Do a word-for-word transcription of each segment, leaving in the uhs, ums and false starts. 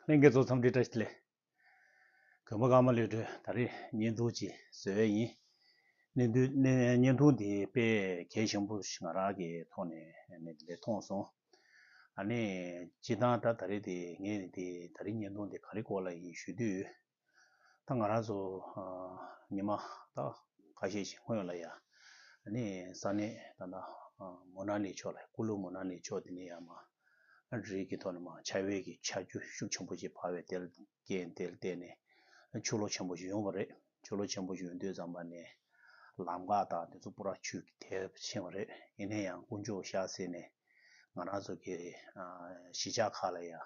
ལྷན་རྒྱས་ཚོ་འཚམས་འདྲི་བཀྲ་ཤིས་བདེ་ལེགས། གོས་མ་དཀར་མ་ལས་སྒྲོལ། ད་རེས་བརྙན་ཐུང་ཅིག་བཟོ་ཡས་ཡིན། བརྙན་ཐུང་བརྙན་ཐུང་འདི་དཔེ་གལ་ཆེན་པོ་ཞིག་ང་རང་གི་ཐོག་ནས་ནས་འདི་མཐོང་སོང་། ཨ་ནི་སྤྱིར་བཏང་ད་ད་རེས་དེ་ངས་འདི་ད་རེས་བརྙན་ཐུང་འདི་ག་རེ་སྐོར་ལ་ཡིན་ཞུ་དུས། ད་ང་རང་ཚོ་ཨ་ཉི་མ་ད་ཁ་ཤས་ཤིག་སྔོན་ལ་ཡ། ཨ་ནི་ས་གནས་ད་ལྟ་ཨ་མོ་ན་ལི་ཕྱོགས་ལ་ཀུ་ལུ་མོ་ན་ལི་ཕྱོགས་དེ་ནས་ཡ་མ། རི་གི་ཐོག་ནས་མ་ཆར་པའི་གི་ཆར་ཆུ་ཤུགས་ཆེན་པོ་ཞིག་བབས་པའི་དེར་རྐྱེན་དེར་བརྟེན་ནས་ཆུ་ལོག་ཆེན་པོ་ཞིག་ཡོང་བ་རེད། ཆུ་ལོག་ཆེན་པོ་ཞིག་ཡོང་དུས་ཙམ་པ་ནས་ལམ་ཁ་དང་དེ་ཚོ་པུ་ར་ཆུས་དེད་ཕྱིན་པ་རེད། ཡིན་ན་ཡང་དཀོན་མཆོག་ཤར་ཟེར་ནས་ང་རང་ཚོ་གི་ཨ་གཞིས་ཆགས་ཁག་ལ་ཡང་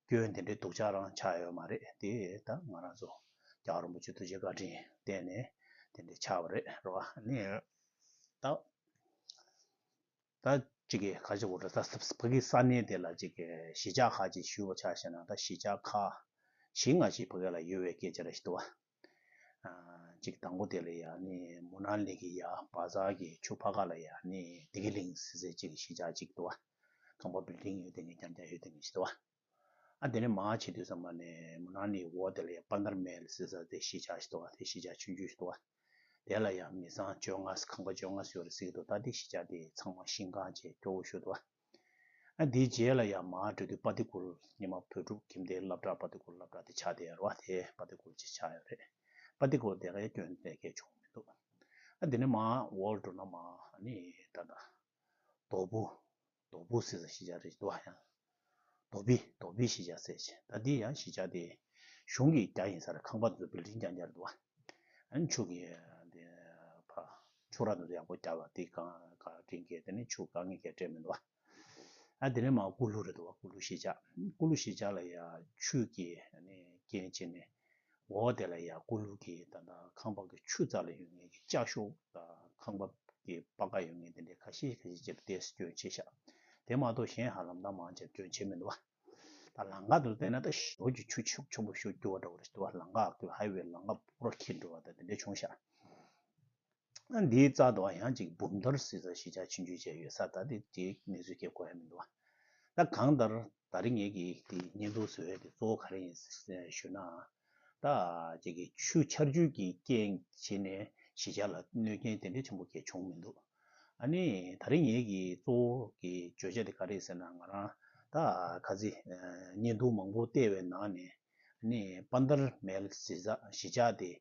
སྐྱོན་དེ་འདྲའི་སྡུག་ཅག་རང་ཆགས་ཡོད་མ་རེད། དེ་ད་ང་རང་ཚོ་རྒྱལ་བ་རིན་པོ་ཆེ་ཐུགས་རྗེ་བཀའ་དྲིན་བརྟེན་ནས་དེ་འདྲའི་ཆགས་པ་རེད་རེད་བ། ནི་ད། ད་ཅིག་གི་ག་ཅིག་འོ་ད་ཕ་གི་ས་གནས་དེ་ལ་ཅིག་གི་གཞིས་ཆགས་ཁག་ཅིག་ཞུས་པ་ཆ་བཞག་ན་ད་གཞིས་ཆགས་ཁག་བཞི་ལྔ་ཅིག་ཕ་གི་ལ་ཡོད་པའི་སྐད་ཆ་རེ་ཞིག་འདུག་བ། ཨ་ཅིག་དང་པོ་དེ་ལ་ཡ་ནི་མོ་ན་ལི་གི་ཡ་བ་ཛར་གི་ཆུ་ཕ་ག་ལ་ཡ་ནི་བདེ་སྐྱིད་གླིང་ཟེར་ཟེར་ཅིག་གཞིས་ཆགས་ཅིག་འདུག་བ། ཁང་པ་བིལ་ཌིང་ཡོད་དེ་ངས་རྐྱང་རྐྱང་ཡོད་དེ་ངས་ཞིག་འདུག་བ། ཨ་དེ་ནས་མར་ཕྱིན་དུས་ཙམ་པ་ནས་མོ་ན་ལི་འོག་དེ་ལ་ཡ་པན་དར་མེལ་ཟེར་ས་དེ་གཞིས་ཆགས་ཤིག་འདུག་བ། དེ་གཞིས་ཆགས་ཆུང་ཆུང་ཞིག་འདུག་བ། དེ་ལ་ཡང་མི་ཚང་བཅོ་ལྔ་ཁང་པ་བཅོ་ལྔ་ཡོད་རེད་ཟེར་གྱི་འདུག་ད་དེ་གཞིས་ཆགས་དེ་ཚང་མ་ཤིང་ཁང་བཅས་སྐྱོ་བོ་ཞིག་འདུག་བ། ཨ་དེའི་རྗེས་ལ་ཡང་མར་འགྲོ་དུས་པ་ཏི་ཁུལ་ཉི་མ་བོད་ཕྲུག་ཁྱིམ་སྡེའི་སློབ་གྲྭ་པ་ཏི་ཁུལ་སློབ་གྲྭ་དེ་ཆགས་བསྡད་ཡོད་རེད་བ། དེ་པ་ཏི་ཁུལ་ཅིག་ཆགས་ཡོད་རེད། པ་ཏི་ཁུལ་དེ་གའི་སྐྱོན་དེ་གའི་བྱུང་མི་འདུག་ཨ་དེ་ནས་མར་འོག་འགྲོ་ན་མར་ཨ་ནི་ད་ལྟ་རྡོ་བུ། རྡོ་བུ་ཟེར་ས་གཞིས་ཆགས་རེད་འདུག་བ། ཡང་རྡོ་སྦིས་རྡོ་སྦིས་གཞིས་ཆགས་ཟེར་བྱས། ད་འདི་ཡང་གཞིས་ཆགས་དེ་གཞུང་གིས་རྒྱག་ཡིན་ས་རེད། ཁང་པ་འདི་ཚོ་བིལ་ཌིང་རྐྱང་རྐྱང་རེད་འདུག་བ། ཨ་ནི་ཆུ་གི་འདི་ཕ་ཆུ་ར་འདི་ཚོ་ཡག་པོ་རྒྱག་པ་དེ་གང་ག་ཌིང་གི་དེ་ནི་ཆུ་གང་ངེས་ཀྱི་སྤྲད་མི་འདུག་བ། ཨ་དེ་ནས་མར་ཀུ་ལུ་རེད་འདུག་བ། ཀུ་ལུ་གཞིས་ཆགས། ཀུ་ལུ་གཞིས་ཆགས་ལ་ཡང་ཆུ་གི་ཨ་ནི་རྐྱེན་བྱས་ནས། འོ་དེ་ལ་ཡ་ཀུ་ལུ་གི་ད་ལྟ་ཁང་པ་གི་ཆུ་རྩ་ལ་ཡོད་མཁན་གྱི་ལྕགས་ཤོག་དང་ཁང་པ་གི་པ་ཀ་ཡོད་མཁན་དེ་འདྲའི་ཁ་ཤས་ཁ་ཤས་ཅིག་ལ་ཏོག་ཙམ་སྐྱོན་ཆེ་ཤག་དེ་མ་གཏོགས་གཞན་ཧ་ལམ་ད་མང་ཆེ་སྐྱོན་ཆེ་མི་འདུག་བ། ད་ལམ་ཁ་དུ་བལྟས་ན་ད་ཞོ་གི་ཆུ་ཆུ་ཆེན་པོ་ཞོ་རྒྱུ་བ་འདྲ་བོ་རེད་འདུག་བ། ལམ་ཁ་གི་ཧའི་ཝེ་ལམ་ཁ་པུ་ར་འཁྱིལ་འགྲོ་བ་ད་དེ་འདྲ་བྱུང་ཤག་ཨ་འདིའི་རྩ་དུ་ཡང་ཅིག་འབུམ་ཐར་ཟེར་ས་གཞིས་ཆགས་ཆུང་ཆུང་བྱས་ཡོད་ས། ད་དེ་དེའི་གནས་ཚུལ་སྐད་གོ་ཡ་མི་འདུག་བ། ད་གང་ལྟར་ད་རེས་ངེད་ཀྱིས་དེ་བརྙན་ཐུང་བཟོ་ཡ་དེ་གཙོ་བོ་ག་རེ་ཡིན་ཞུ་ན། ད་ཅིག་གི་ཆུ་ཆར་ཆུ་གི་རྐྱེན་བྱས་ནས་གཞིས་ཆགས་ལ་གནོད་རྐྱེན་དེ་འདྲ་ཆེན་པོ་གང་བྱུང་མི་འདུག་ཨ་ནི་ད་རེས་ངེད་ཀྱི་གཙོ་བོ་གི་བརྗོད་བྱ་དེ་ག་རེ་ཡིན་ཟེར་ན། ང་རང་ད་ག་ཚོད་བརྙན་ཐུང་མང་པོ་བལྟས་པའི་ནང་ནས། ནི་པན་དར་མེལ་གཞིས་ཆགས་གཞིས་ཆགས་དེ་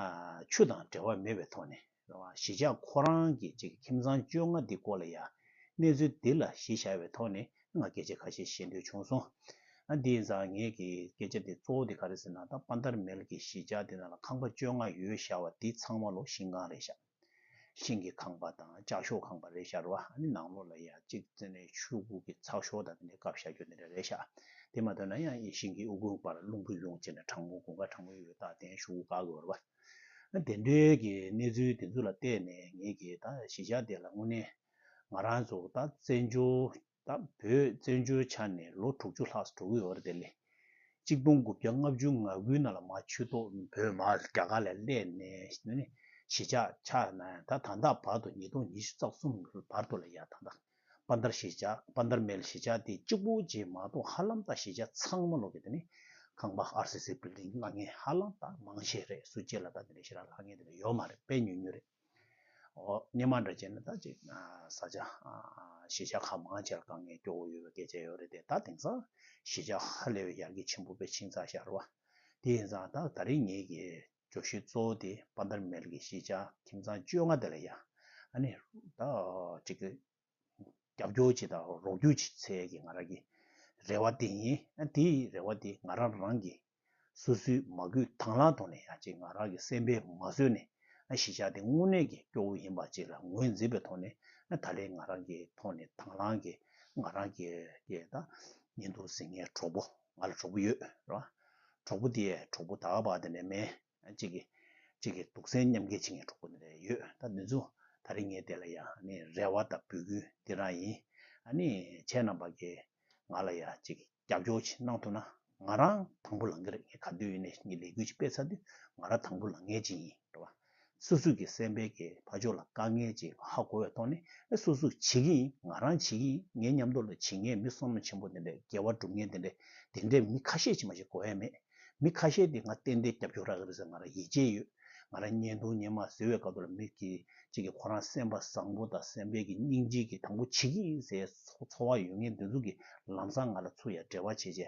ཨ་ཆུ་དང་འབྲེལ་བ་མེད་པའི་ཐོག་ནས་རེད་བ། གཞིས་ཆགས་ཁོ་རང་གི་ཅིག་ཁྱིམ་ཚང་བཅོ་ལྔ་འདི་སྐོར་ལ་ཡ་གནས་ཚུལ་འདི་ལ་གཞི་བཞག་པའི་ཐོག་ནས་ང་སྐད་ཆ་ཁ་ཤས་བཤད་འདོད་བྱུང་སོང་། ཨ་འདི་ཡིན་ཙང་ངེད་ཀྱི་སྐད་ཆ་འདི་གཙོ་བོ་འདི་ག་རེ་ཟེར་ན། ད་པན་དར་མེལ་གྱི་གཞིས་ཆགས་འདི་ནང་ལ་ཁང་པ་བཅོ་ལྔ་ཡོད་བཞག་པ་འདི་ཚང་མ་ལོ་ཤིང་ཁང་རེད་བཞག་ཤིང་གི་ཁང་པ་དང་ལྕགས་ཤོག་ཁང་པ་རེད་ཤག་རེད་བ། ཨ་ནི་ནང་ལོགས་ལ་ཡ་གཅིག་བཙལ་ནས་ཤོག་གུ་གི་ཚགས་ཤོག་དང་དེ་འདྲའི་བཀབ་བཞག་རྒྱུ་དེ་འདྲ་རེད་ཤག་དེ་མ་ཐོན་ན་ཡང་ཨེ་ཤིང་གི་ཨུ་གུང་པར་རླུང་བུས་ཡོང་བྱས་ནས་གྲང་མོ་དགུན་ཁ་གྲང་མོ་ཡོད་ད་དེ་ཤོག་གུ་བཀག་དགོས་རེད་བ། ཨ་དེ་འདྲའི་གི་གནས་ཚུལ་དེ་ཚོ་ལ་བལྟས་ནས་ངེད་ཀྱིས་ད་གཞིས་ཆགས་དེ་ལ་དངོས་གནས་ང་རང་ཚོ་ད་བཙན་བྱོལ་ད་བོད་བཙན་བྱོལ་ཆ་ནས་ལོ་དྲུག་ཅུ་ལྷག་འགྲོ་གི་ཡོད་རེད་དེ་ལས། གཅིག་སྟོང་དགུ་བརྒྱ་ལྔ་བཅུ་ང་དགུའི་ནང་ལ་མར་ཆུ་ཐོག་བོད་མར་རྒྱ་གར་ལ་སླེབས་ནས་ནི་གཞིས་ཆགས་ཆགས་ན་ཡང་ད་ད་ལྟ་བར་དུ་ཉིས་སྟོང་ཉི་ཤུ་རྩ་གསུམ་བར་དུ་ལ་ཡ་ད་ལྟ་པན་དར་གཞིས་ཆགས་པན་དར་མེལ་གཞིས་ཆགས་དེ་གཅིག་པོ་ཅིག་མ་གཏོགས་ཧ་ལམ་ད་གཞིས་ཆགས་ཚང་མ་ལོག་གི་དེ་ནི་ཁང་པ་ཨར་སི་སི་བིལ་ཌིང་ལྷག་མཁན་ཧ་ལམ་ད་མང་ཆེ་རེད། སུ་གཅིག་ལ་ད་དེ་འདྲ་ཞེ་དྲག་ལྷག་མཁན་དེ་འདྲ་ཡོད་མ་རེད། དཔེ་ཉུང་ཉུང་རེད། འོ་སྔོན་མ་འདྲ་བྱས་ན་ད་ཅིག་ས་ཆ་གཞིས་ཆགས་ཁག་མང་ཆེ་ལ་དཀའ་ངལ་སྐྱོ་བོ་ཡོད་པའི་སྐད་ཆ་ཡོད་རེད་དེ། ད་དེང་སང་གཞིས་ཆགས་ཧ་ལས་པའི་ཡར་རྒྱས་ཆེན་པོ་དཔེ་ཕྱིན་ཚར་ཤག་རེད་བ། དེ་ཡིན་ཙང་ད་ད་རིང་ངེད་ཀྱི་བརྗོད་གཞི་གཙོ་བོ་དེ་པན་དར་མེལ་གྱི་གཞིས་ཆགས་ཁྱིམ་ཚང་བཅོ་ལྔ་དེ་ལ་ཡ་ཨ་ནི་ད་ཅིག་རྒྱབ་སྐྱོར་ཅིག་དང་རོགས་སྐྱོར་ཅིག་འཚལ་གྱི་ང་རང་གི་རེ་བ་དེ་ཡིན། ཨ་དེའི་རེ་བ་དེ་ང་རང་རང་གི་སོ་སོའི་མ་བསྐུལ་དང་བླངས་ཐོག་ནས་ཡང་ཅིག་ང་རང་གི་སེམས་པས་མ་བཟོད་ནས་གཞིས་ཆགས་དེ་དངོས་གནས་ཀྱི་སྐྱོ་བོ་ཡིན་པ་ཅིག་ལ་ངོས་འཛིན་པའི་ཐོག་ནས་ད་ལན་ང་རང་གི་ཐོག་ནས་དང་བླངས་ཀྱི་ང་རང་གི་གི་ད་བརྙན་ཐུང་གཟིགས་མཁན་གྲོགས་པོ་ང་ལ་གྲོགས་པོ་ཡོད་རེད་བ། གྲོགས་པོ་དེ་གྲོགས་པོ་ད་བར་དེ་ནས་མེད། གཅིག་གི་གཅིག་གི་སྡུག་སྲན་མཉམ་སྐྱེད་བྱེད་མཁན་གྲོགས་པོ་དེ་འདྲ་ཡོད། ད་འདི་ཚོ་ད་རིང་ངས་དེ་ལ་ཡང་ནི་རེ་བ་དང་འབོད་སྐུལ་འདི་རང་ཡིན། ཨ་ནི་ཁྱེད་རྣམ་པ་གིས་ང་ལ་ཡང་གཅིག་རྒྱབ་སྐྱོར་ཅིག་གནང་ཐུབ་ན་ང་རང་དང་པོ་ལངས་ཀྱི་རེད། ངས་ག་དུས་ཡིན་ནའི་ངས་ལས་འགུལ་ཅིག་སྤེལ་ཚར་དུས་ང་རང་དང་པོ་ལངས་མཁན་ཅིག་ཡིན་རེད་བ། སོ་སོ་གི་སེམས་པའི་གི་ཕར་ཕྱོགས་ལ་དཀའ་ངལ་ཅིག་ཧ་གོ་བའི་ཐོག་ནས་ཨེ་སོ་སོ་བྱེད་ཀྱི་ཡིན། ང་རང་བྱེད་ཀྱི་ཡིན། ངའི་མཉམ་དུ་ལ་བྱེད་མཁན་མི་བསོད་ནམས་ཆེན་པོ་དེ་འདྲས། དགེ་བ་སྒྲུབ་མཁན་དེ་འདྲས། དེ་འདྲས་མི་ཁ་ཤས་ཅིག་མ་ཞིག་གོ་ཡ་མེད། མི་ཁ་ཤས་དེ་ང་ཏན་ཏན་རྒྱབ་སྐྱོར་རག་གི་རེད་ཟེར་ང་ལ་ཡིད་ཆེས་ཡོད། ང་རང་བརྙན་ཐུང་སྔོན་མ་བཟོས་པའི་སྐབས་དུ་ལ་མི་གི་གཅིག་གིས་ཁོ་རང་སེམས་པ་བཟང་པོ་དང་སེམས་པའི་གི་སྙིང་རྗེ་གི་དང་པོ་བྱེད་ཀྱི་ཡིན་ཟེར་ཚོར་བ་ཡོད་མཁན་དེ་ཚོ་གིས་ལམ་སང་ང་ལ་ཚུར་ཡ་འབྲེལ་བ་བྱེད་བྱས་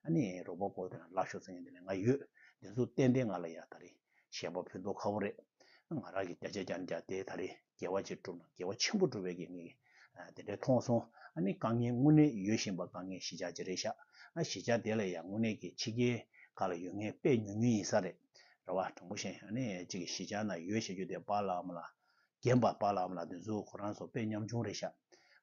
ཨ་ནི་རོགས་པ་དགོས་དེ་ལ་ལབ་ཤོག་ཟེར་མཁན་དེ་ལ་ང་ཡོད། དེ་ཚོ་ཏན་ཏན་ང་ལ་ཡ་ད་རེད། ཞལ་པར་ཕུལ་མདོག་ཁ་པོ་རེད། ང་རང་གི་བརྒྱ་ཆ་བརྒྱ་ནས་བརྒྱ་དེ་ད་རེས་དགེ་བ་ཅིག་བསྒྲུབས་ན་དགེ་བ་ཆེན་པོ་བསྒྲུབས་པའི་གི་ངེས་དེ་འདྲའི་མཐོང་སོང་། ཨ་ནི་དཀའ་ངལ་དངོས་གནས་ཡོད་བཞིན་པ་དཀའ་ངལ་གཞིས་ཆགས་ཅིག་རེད་ཤག་ཨ་གཞིས་ཆགས་དེ་ལ་ཡང་དངོས་གནས་ཀྱི་ཕྱི་རྒྱལ་ཁག་ལ་ཡོད་མཁན་དཔེ་ཉུང་ཉུང་ཡིན་ས་རེད། རེད་བ། དྲང་པོ་བཤད་ཨ་ནི་གཅིག་གི་གཞིས་ཆགས་ན་ཡོད་བཤད་རྒྱུ་དེ་པཱ་ལགས་ཨ་མ་ལགས། རྒན་པ་པཱ་ལགས་ཨ་མ་ལགས་དེ་ཚོ་ཁོ་རང་ཚོ་དཔེ་ཉམ་ཆུང་རེད་ཤག་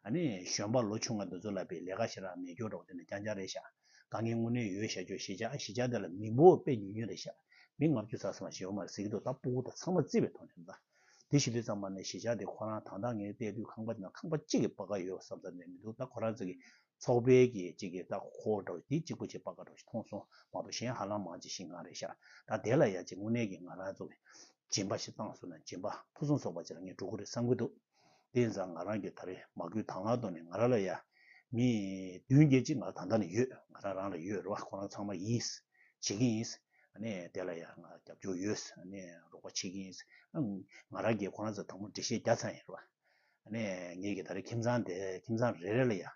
ཨ་ནི་གཞོན་པ་ལོ་ཆུང་བ་དེ་ཚོ་ལ་དཔེ་ལས་ཀ་ཞེ་དྲག་མེད་རྒྱུ་འདྲ་བོ་དེ་འདྲ་རྐྱང་རྐྱང་རེད་ཤག་དཀའ་ངལ་དངོས་གནས་ཡོད་བཤད་རྒྱུ་གཞིས་ཆགས་ཨ་གཞིས་ཆགས་དེ་ལ་མི་འབོར་དཔེ་ཉུང་ཉུང་རེད་ཤག་མི་ལྔ་བཅུ་ཙམ་ཙམ་ཞིག་ཡོད་མ་རེད་ཟེར་གྱི་འདུག་ད་སྤུ་གུ་དང་ཚང་མ་རྩིས་པའི་ཐོག་ནས་ད། དེ་ཞུ་དུས་ཙམ་པ་ནས་གཞིས་ཆགས་དེ་ཁོ་རང་ད་ལྟ་ངས་བལྟས་དུས་ཁང་པ་དེ་ན་ཁང་པ་གཅིག་གི་པ་ཀ་ཡོད་བསམ་ས་ནས་མི་འདུག་ད་ཁོ་རང་ཚོ་གི་ཚོགས་པའི་གི་གཅིག་གི་ད་ཁོ་འདྲ་བོ་དེ་གཅིག་པོ་གཅིག་པ་ཀ་འདྲ་བོ་ཞིག་མཐོང་སོང་མ་གཏོགས་གཞན་ཧ་ལམ་མང་ཆེ་ཞིག་ང་རེད་ཤག་ད་དེ་ལ་ཡ་གཅིག་དངོས་གནས་ཀྱི་ང་རང་ཚོ་གི་སྦྱིན་པ་ཞིག་བཏང་སོང་ན་སྦྱིན་པ་ཕུན་སུམ་ཚོགས་པ་ཅིག་ལ་ངས་འགྲོ་གི་རེད་བསམ་གི་འདུག་དེ་ཡིན་ཙང་ང་རང་གི་ད་རེས་མ་སྐུལ་དང་བླངས་ཐོག་ནས་ང་རང་ལ་ཡ་མི་བདུན་བརྒྱད་ཅིག་ང་ད་ལྟ་ནས་ཡོད། ང་རང་རང་ལ་ཡོད་རེད་བ། ཁོ་རང་ཚང་མ་ཡིན། བྱེད་ཀྱི་ཡིན། ཨ་ནི་དེ་ལ་ཡང་ང་རྒྱབ་སྐྱོར་ཡོད། ཨ་ནི་རོགས་པ་བྱེད་ཀྱི་ཡིན། ཨ་ང་རང་གིས་ཁོ་རང་ཚོ་དང་པོ་འགྲེལ་བཤད་རྒྱག་ཚར་ཡིན་རེད་བ། ཨ་ནི་ངེད་ཀྱི་ད་རེས་ཁྱིམ་ཚང་དེ་ཁྱིམ་ཚང་རེ་རེ་ལ་ཡང་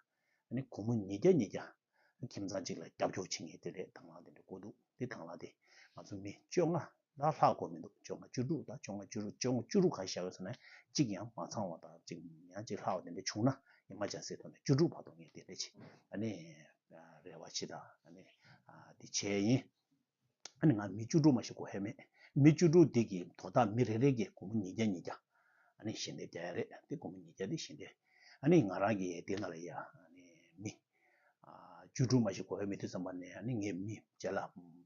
ཨ་ནི་སྒོར་མོ་ཉིས་བརྒྱ་ཉིས་བརྒྱ་ཁྱིམ་ཚང་གཅིག་ལ་རྒྱབ་སྐྱོར་བྱེད་མཁན་དེ་རེད། དང་བླངས་དེ་འདྲ་དགོས་འདུག་དེ་དང་བླངས་དེ་ང་ཚོ་མི་བཅོ་ལྔ་ལ་ལྷག་དགོས་མི་འདུག་བཅོ་ལྔ་བཅུ་དྲུག་དང་བཅོ་ལྔ་བཅུ་དྲུག་བཅོ་ལྔ་བཅུ་དྲུག་ག་བཞག་ཡོད་ཟེར་ན་གཅིག་ཡང་མ་ཚང་བ་དང་གཅིག་ཡང་གཅིག་ལྷག་པ་དེ་འདྲ་བྱུང་ན་ཨི་མར་ཇེན་སི་ཐོག་ནས་བཅུ་དྲུག་བར་དུ་ངས་དེ་འདྲ་བྱེད་ཨ་ནི་རེ་བ་བྱེད་དང་ཨ་ནི་དེ་བྱས་ཡིན། ཨ་ནི་ང་མི་བཅུ་དྲུག་མ་ཞིག་གོ་ཧེ་མེད། མི་བཅུ་དྲུག་དེ་གི་དོ་བདག་མི་རེ་རེ་གི་སྒོར་མོ་ཉིས་བརྒྱ་ཉིས་བརྒྱ་ཨ་ནི་ཞལ་འདེབས་རྒྱག་ཡ་རེད། དེ་སྒོར་མོ་ཉིས་བརྒྱ་དེ་ཞལ་འདེབས་ཨ་ནི་ང་རང་གི་དེ་ནང་ལ་ཡ་ཨ་ནི་མི་ཨ་བཅུ་དྲུག་མ་ཞིག་གོ་ཧེ་མེད་དུས་ཙམ་པ་ནས་ཨ་ནི་ངས་མི་བརྒྱ་ལ་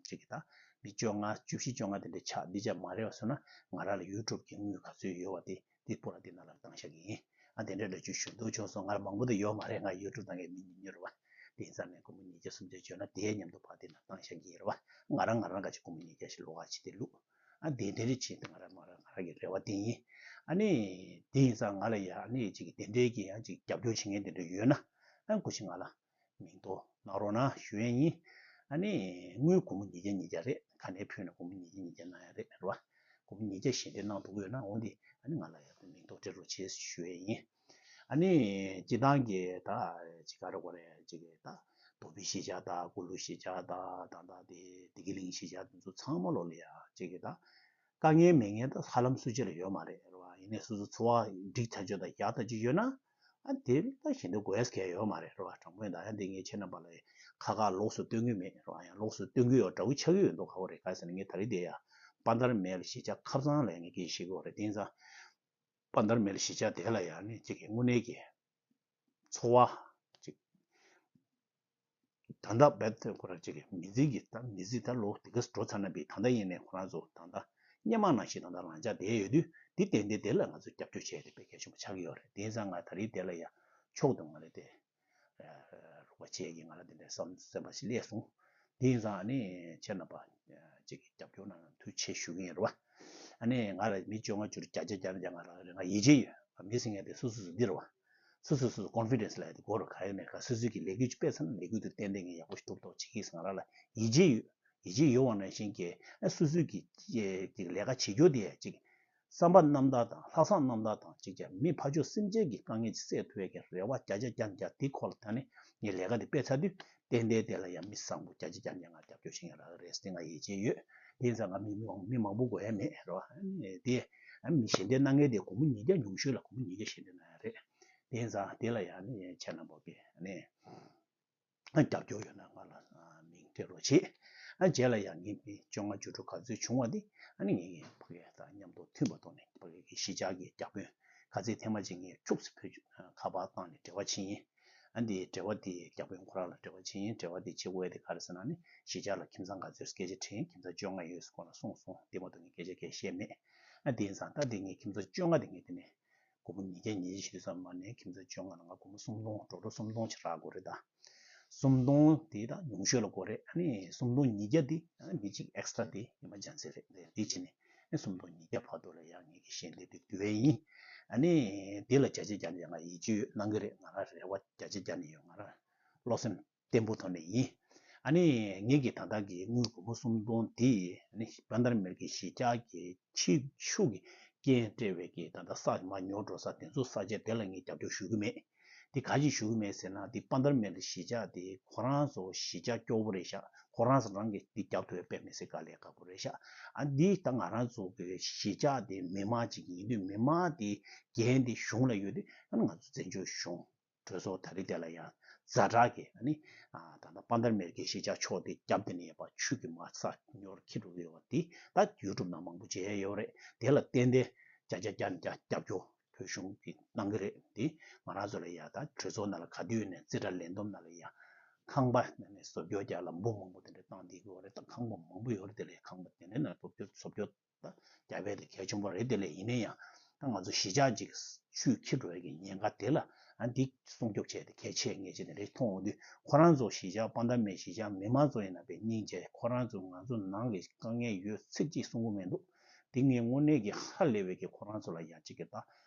ཅིག་གི་ད་མི་བཅོ་ལྔ་བཅུ་བཞི་བཅོ་ལྔ་དེ་འདྲ་ཆགས་འདི་ཅག་མ་རེད་བ་སོང་ན་ང་རང་ལ་ཡུ་ཊུབ་གི་དངུལ་ག་ཚོད་ཡོད་བ་དེ་དེ་པོ་ར་དེ་ནང་ལ་བཏང་བཞག་གི་ཡིན། ཨ་དེ་འདྲ་འདྲ་ཅིག་ཞུ་འདོད་བྱུང་སོང་། ང་ལ་མང་པོ་དེ་ཡོད་མ་རེད། ང་ཡུ་ཊུབ་ནང་གི་མི་ཉུང་ཉུང་རེད་བ། དེ་ཡིན་ཙང་ནས་སྒོར་མོ་ཉིས་བརྒྱ་སུམ་བརྒྱ་བྱོན་ན་དེའི་མཉམ་དུ་ཕར་དེ་ནང་བཏང་བཞག་གི་ཡིན་རེད་བ། ང་རང་ང་རང་ག་ཅིག་སྒོར་མོ་ཉིས་བརྒྱ་ཞིག་ལོགས་ཀ་ཅིག་དེ་བླུགས། ཨ་དེ་འདྲ་རེ་བྱས་ཏེ་ང་རང་མ་རང་ང་རང་གི་རེ་བ་དེ་ཡིན། ཨ་ནི་དེ་ཡིན་ཙང་ང་ལ་ཡ་ཨ་ནི་ཅིག་དེ་འདྲའི་གི་ཡང་ཅིག་རྒྱབ་སྐྱོར་བྱེད་མཁན་དེ་འདྲ་ཡོད་ན་ཨ་སྐུ་མཁྱེན་ང་ལ་མིང་ཐོ་གནང་རོགས་གནང་ཞུ་ཡས་ཡིན། ཨ་ནི་དངུལ་སྒོར་མོ་ཉིས་བརྒྱ་ཉིས་བརྒྱ་རེད། ག་ནས་ཕུལ་ན་སྒོར་མོ་ཉིས་བརྒྱ་ཉིས་བརྒྱ་གནང་ཡ་རེད་རེད་བ། སྒོར་མོ་ཉིས་བརྒྱ་ཞལ་འདེབས་གནང་ཐུབ་ཀྱི་ཡོད་ན་འོང་དེ་ཨ་ནི་ང་ལ་ཡ་མིང་ཐོ་སྤྲད་རོགས་བྱེད་ཞུ་ཡས་ཡིན། ཨ་ནི་སྤྱི་བཏང་གི་ད་ཅི་ག་རེ་གོ་རེད་ཅིག་གི་ད་རྡོ་སྦིས་གཞིས་ཆགས་དང་དགུ་ལུ་གཞིས་ཆགས་དང་ད་ད་དེ་བདེ་སྐྱིད་གླིང་གཞིས་ཆགས་དེ་ཚོ་ཚང་མ་ལོ་ལ་ཡ་ཅིག་གི་ད་དཀའ་ངལ་མེད་མཁན་ད་ཧ་ལམ་སུ་གཅིག་ལ་ཡོད་མ་རེད་རེད་བ། ཡིན་ནའི་སོ་སོ་འཚོ་བ་འགྲིག་ཐག་ཆོད་དང་ཡག་ཐག་ཆོད་ཡོད་ན་ཨ་དེ་ད་ཞལ་འདེབས་དགོས་ཡས་གལ་ཡོད་མ་རེད་རེད་བ། དྲང་པོ་ཡིན་ད་ཡང་དེ་ངས་ཁྱེད་རྣམ་པ་ལ་ཁ་ཁ་ལོགས་སུ་སྟོན་གི་མེད་རེད་བ། ཡང་ལོགས་སུ་སྟོན་གི་ཡོད་འདྲ་བོ་ཆགས་ཀྱི་ཡོད་མདོག་ཁ་པོ་རེད། ག་རེ་ཟེར་ན་ངས་ད་རེས་དེ་ཡ་དཔལ་དར་མེལ་གཞིས་ཆགས་ཁ་སང་ལ་ངས་སྐད་ཆ་བཤད་གི་ཡོད་རེད། དེ་ཡིན་ཙང་དཔལ་དར་མེལ་གཞིས་ཆགས་དེ་ལ་ཡང་ནི་གཅིག་གི་དངོས་གནས་ཀྱི་འཚོ་བ་གཅིག་ད་ལྟ་བེད་ཁོ་རང་གཅིག་གི་མི་ཚེ་གི་ད་མི་ཚེ་ད་ལོ་དེ་ག་འགྲོ་ཚར་ན་བི་ད་ལྟ་ཡིན་ནས་ཁོ་རང་ཚོ་ད་ལྟ་སྔོན་མ་ནང་བཞིན་ད་ལྟ་ལང་ཆ་བསྡད་ཡོད་དུས་དེ་ཏན་ཏན་དེ་ལ་ང་ཚོ་རྒྱབ་སྐྱོར་བྱས་ཏེ་དཔེ་གལ་ཆེན་པོ་ཆགས་ཀྱི་ཡོད་རེད། དེ་ཡིན་ཙང་ང་ད་རེས་དེ་ལ་ཡང་ཕྱོགས་དུ་ང་ལ་དེ་རོགས་པ་བྱས་ཀྱི་ང་ལ་དེ་འདྲའི་བསམ་སེམས་པ་ཞིག་སླེབས་སོང་། དེ་ཡིན་ཙང་ཨ་ནི་ཁྱེད་རྣམ་པ་ཅིག་གི་རྒྱབ་སྐྱོར་གནང་ན་ཐུགས་རྗེ་ཆེ་ཞུ་གི་ཡིན་རེད་བ། ཨ་ནི་ང་ལ་མི་བཅོ་ལྔ་བཅུ་དྲུག་བརྒྱ་ཆ་བརྒྱ་ལ་བརྒྱ་ང་ལ་རེད། ང་ཡིད་ཆེས་ཡོད། ང་མི་ཟེར་མཁན་དེ་སོ་སོ་སོ་འདི་རེད་བ། སོ་སོ་སོ་སོ་ཀོན་ཕི་ཌེན་སི་ལབ་ཡ་དེ་དགོས་རེད། ག་ཡོད་མེད་ག་སོ་སོ་གི་ལས་འགུལ་ཅིག་སྤེལ་ཚར་ན་ལས་འགུལ་དེ་ཏན་ཏན་ངས་ཡག་པོ་ཞིག་སྒྲུབ་ཐུབ་བྱེད་ཀྱི་ཡིན་ཟེར་ང་རང་ལ་ཡིད་ཆེས་ཡོད། ཡིད་ཆེས་ཡོད་པ་ནང་བཞིན་གྱི་ཨ་སོ་སོ་གི་ཅིག་ལས་ཀ་བྱེད་རྒྱུ་དེ་ཅིག་བསམ་པ་རྣམ་དག་དང་ལྷག་བསམ་རྣམ་དག་དང་གཅིག་ཀྱང་མི་ཕར་ཕྱོགས་སེམས་ཅན་གྱི་དཀའ་ངལ་ཅིག་སེལ་ཐུབ་ཡས་ཀྱི་རེ་བ་བརྒྱ་ཆ་བརྒྱ་བརྒྱ་དེ་ཁོ་ལ་ད་ནི་ངས་ལས་ཀ་དེ་སྤེལ་ཚར་དུས་ཏན་ཏན་དེ་ལ་ཡང་མི་བཟང་པོ་བརྒྱ་ཆ་བརྒྱ་བརྒྱ་ང་རྒྱབ་སྐྱོར་བྱེད་མཁན་རག་གི་རེད་ཟེར་ང་ཡིད་ཆེས་ཡོད། དེ་ཡིན་ཙང་ང་མི་མི་མང་མི་མང་པོ་དགོས་ཡ་མེད་རེད་བ། ཨ་ནི་དེ་ཨ་མི་ཞལ་འདེབས་གནང་མཁན་དེ་སྒོར་མོ་ཉིས་བརྒྱ་ཉུང་ཤོས་ལ་སྒོར་མོ་ཉིས་བརྒྱ་ཞལ་འདེབས་གནང་ཡ་རེད། དེ་ཡིན་ཙང་དེ་ལ་ཡང་ནི་ཁྱེད་རྣམ་པ་གིས་ཨ་ནི། རྒྱབ་སྐྱོར་ཡོད་ན་ང་ལ་མིང་སྤྲད་རོགས་བྱེད། ཨ་རྗེས་ལ་ཡང་ངའི་མི་བཅོ་ལྔ་བཅུ་དྲུག་ག་ཚོད་བྱུང་བ་དེ་ཨ་ནི་ངས་ངའི་ཕ་གི་དང་མཉམ་དུ་མཐུན་པ་ཐོག་ནས་ཕ་གི་གི་གཞིས་ཆགས་ཀྱི་བརྒྱ་དཔོན་ག་ཚོད་ཐེངས་མ་གཅིག་ངས་ཁྱུག་ཙམ་ཕུལ་ཁ་པར་བཏང་ནས་འབྲེལ་བ་བྱེད་ཡིན། ཨ་འདི་འབྲེལ་བ་དེ་བརྒྱ་དཔོན་ཁོ་རང་ལ་འབྲེལ་བ་བྱེད་ཡིན། འབྲེལ་བ་དེ་བྱེད་དགོས་ཡ་དེ་ག་རེ་ཟེར་ན་ནི་གཞིས་ཆགས་ལ་ཁྱིམ་ཚང་ག་ཚོད་སྐད་ཆ་དྲིས། ཁྱིམ་ཚང་བཅོ་ལྔ་ཡོད་ཟེར་ཁོ་རང་གསུངས་སོང་། དེ་མ་གཏོགས་ངས་སྐད་ཆ་སྐད་བཤད་མེད། ཨ་དེ་ཡིན་ཙང་ད་དེ་ངས་ཁྱིམ་ཚང་བཅོ་ལྔ་དེ་ངས་དེ་ནས་སྒོར་མོ་ཉིས་བརྒྱ་ཉིས་བརྒྱ་ཞིག་ཙམ་མ་ནས་ཁྱིམ་ཚང་བཅོ་ལྔ་ལ་ང་སྒོར་མོ་སུམ་སྟོང་འགྲོ་འགྲོ་སུམ་སྟོང་ཅིག་རག་དགོས་རེད་ད། སུམ་སྟོང་དེ་ད་ཉུང་ཤོས་ལ་དགོས་རེད། ཨ་ནི་སུམ་སྟོང་ཉིས་བརྒྱ་དེ་ཨ་ནི་མི་གཅིག་ཨེག་སི་ཊ་ར་དེ་ཡིན་པ་ཅན་ཟེར་རེད། དེ་བྱས་ནས་ ནས་སུམ་སྟོང་ཉིས་བརྒྱ་བར་དུ་ལ་ཡང་ངེད་ཀྱི་ཞལ་འདེབས་དེ་བསྡུས་པ་ཡིན། ཨ་ནི་དེ་ལ་བརྒྱ་ཆ་བརྒྱ་ནས་ང་ཡིད་ཆེས་ཡོད། གནང་གི་རེད། ང་རང་རེ་བ་བརྒྱ་ཆ་བརྒྱ་ནས་ཡོད། ང་རང་བློ་སེམས་བརྟན་པོ་ཐོག་ནས་ཡིན། ཨ་ནི་ངེད་ཀྱི་ད་ལྟ་གི་དངུལ་སྒོར་མོ་སུམ་སྟོང་དེ་ཨ་ནི་པན་དར་མེལ་གྱི་གཞིས་ཆགས་ཀྱི་ཕྱི་ཕྱོགས་ཀྱི་རྐྱེན་སྤྲད་པའི་གི་ད་ལྟ་ས་མར་ཉོ་འགྲོ་ས་དེ་ཚོ་ས་ཆ་དེ་ལ་ངས་རྒྱབ་སྐྱོར་ཞུ་གི་མེད། དེ་ག་ཅིག་ཞུ་གི་མེད་ཟེར་ན། དེ་པན་དར་མེལ་གཞིས་ཆགས་དེ་ཁོ་རང་ཚོ་གཞིས་ཆགས་སྐྱོ་བོ་རེད་ཤག་ཁོ་རང་ཚོ་རང་གིས་དེ་རྒྱབ་ཐུབ་ཡ་དཔེ་མི་སྲིད་དཀའ་ལས་ཁག་པོ་རེད་ཤག་ཨ་འདི་ད་ང་རང་ཚོ་གི་གཞིས་ཆགས་དེ་མི་མང་ཅིག་ཡིན་དུས། མི་མང་དེ་འགན་དེ་གཞུང་ལ་ཡོད་དུས། ཨ་ནི་ང་ཚོ་བཙན་བྱོལ་གཞུང་གྲོས་ཚོགས་ད་རེས་དེ་ལ་ཡང་ཛ་དྲག་གི་ཨ་ནི་ཨ་ད་ལྟ་པན་དར་མེལ་གྱི་གཞིས་ཆགས་ཕྱོགས་དེ་རྒྱབ་དེ་ནས་ཡོད་པ་ཆུ་གི་མར་ས་ཉོར་འཁྱེར་འགྲོ་གི་ཡོད་པ་དེ་ད་ཡུ་ཊུབ་ནང་མང་པོ་མཇལ་ཡ་ཡོད་རེད། དེ་ལ་ཏན་ཏན་བརྒྱ་ཆ་བརྒྱ་ནས་བརྒྱ་རྒྱབ་སྐྱོར་བོད་གཞུང་གིས་གནང་གི་རེད། དེ་ང་རང་ཚོ་ལ་ཡ་ད་གྲོས་ཚོགས་ནང་ལ་ག་དུས་ནས་རྩིས་ཁྲ་ལས་བསྡོམས་ནང་ལ་ཡ་ཁང་པ་ནས་བཟོ་བཅོས་རྒྱག་ལ་འབུམ་མང་པོ་དེ་འདྲ་བཏང་བསྡད་ཀྱི་ཡོད་རེད། ད་ཁང་པ་མང་པོ་ཡོད་རེད། དེ་ལས་ཁང་པ་དེ་འདྲ་ནང་བཟོ་བཅོས་བཟོ་བཅོས་ད་རྒྱབ་ཡ་དེ་གལ་ཆེན་པོ་རེད། དེ་ལས་ཡིན་ན་ཡང་ད་ང་ཚོ་གཞིས་ཆགས་ཅིག་ཆུས་འཁྱེར་འགྲོ་ཡ་གི་ཉེན་ཁ་དེ་ལ་ཨ་འདི་སྲུང་སྐྱོབ་བྱས་ཏེ་གལ་ཆེ་ངེས་ཅན་དེ་འདྲ་མཐོང་འོང་དུས། ཁོ་རང་ཚོ་གཞིས་ཆགས་པན་དར་མེལ་གཞིས་ཆགས་མི་མང་ཚོ་ཡིན་ན་དཔེ་སྙིང་རྗེ། ཁོ་རང་ཚོ་ང་ཚོ་ནང་གི་དཀའ་ངལ་ཡོད་ཚིག་གཅིག་གསུང་གི་མི་འདུག་དེ་ངས་དངོས་གནས་ཀྱི་ཧ་ལས་པའི་གི་ཁོ་རང་ཚོ་ལ་ཡ་གཅིག་གི་ད་